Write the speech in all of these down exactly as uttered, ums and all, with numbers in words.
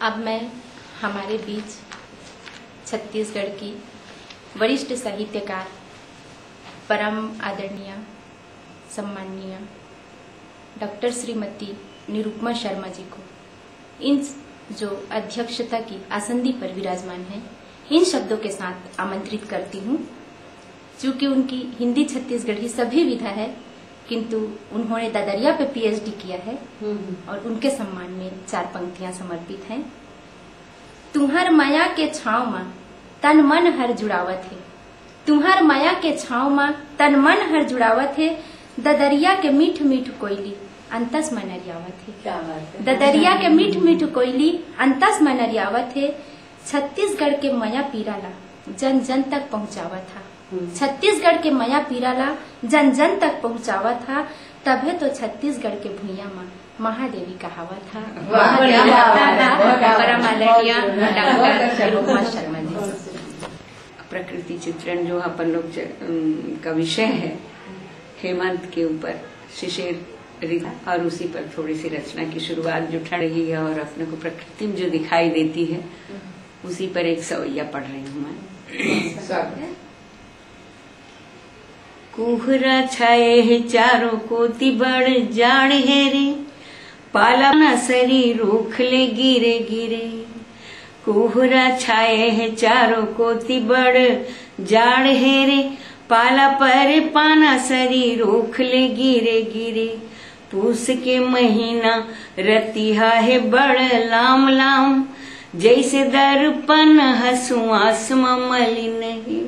अब मैं हमारे बीच छत्तीसगढ़ की वरिष्ठ साहित्यकार, परम आदरणीय, सम्माननीय डॉक्टर श्रीमती निरुपमा शर्मा जी को इन जो अध्यक्षता की आसंदी पर विराजमान हैं, इन शब्दों के साथ आमंत्रित करती हूँ। चूँकि उनकी हिंदी छत्तीसगढ़ी सभी विधा है, किंतु उन्होंने ददरिया पे पीएचडी किया है और उनके सम्मान में चार पंक्तियाँ समर्पित हैं। तुहर मया के छाँव म तन मन हर जुड़ावत हे, तुहर मया के छाँव म तन मन हर जुड़ावत हे, ददरिया के मीठ मीठ कोयली अंतस म नरियावत हे। क्या बात है। ददरिया के मीठ मीठ कोयली अंतस म नरियावत हे। छत्तीसगढ़ के मया पीरा ला जन जन तक पहुँचावत हा। छत्तीसगढ़ के मया पीरा ला जन जन तक पहुँचावत हा, तभे तो छत्तीसगढ़ के भुइयां म महादेवी कहावत हा। वाह, क्या बात है, बहुत अच्छा, परम आदरणीय बहुत अच्छा, डॉक्टर बहुत अच्छा, निरुपमा बहुत अच्छा। शर्मा जी। प्रकृति चित्रण जो अपन लोग च-, अम, का विषय है, हेमंत के ऊपर शिशिर ऋतु, और उसी पर थोड़ी सी रचना की शुरुआत जो ठहर रही है और अपने को प्रकृति में जो दिखाई देती है, उसी पर एक सवैया पढ़ रही हूँ मैं। कुहरा छाए हे चारों कोति, बड़ जाड़ हे रे, पाला न सरी रूख ले गिरे गिरे। कुहरा छाए हे चारों कोति, बड़ जाड़ हे रे, पाला पर पाना सरी रूख ले गिरे गिरे। पूस के महीना रतिहा हे बड़ लाम लाम, जैसे दर्पण ह सुवास म मलिन हे।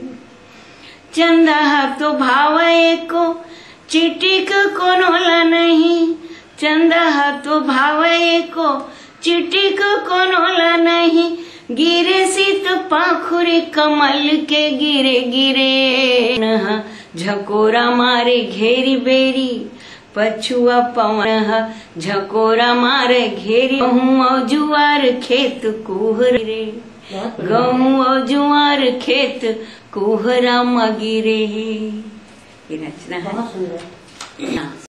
चंदा ह तो भाव एको चिटिक कोनो ला नहीं, चंदा ह तो भाव एको चिटिक कोनो ला नहीं, गिरे शीत पाखुरी कमल के गिरे गिरे। नहा झकोरा मारे घेरी बेरी, पछुआ पवन ह झकोरा मारे घेरी। गहूं अउ जुआर खेत कुहरे रे, गहूं अउ जुआर खेत कुहरा म गिरे हे। ये रचना है। बहुत सुंदर। हाँ।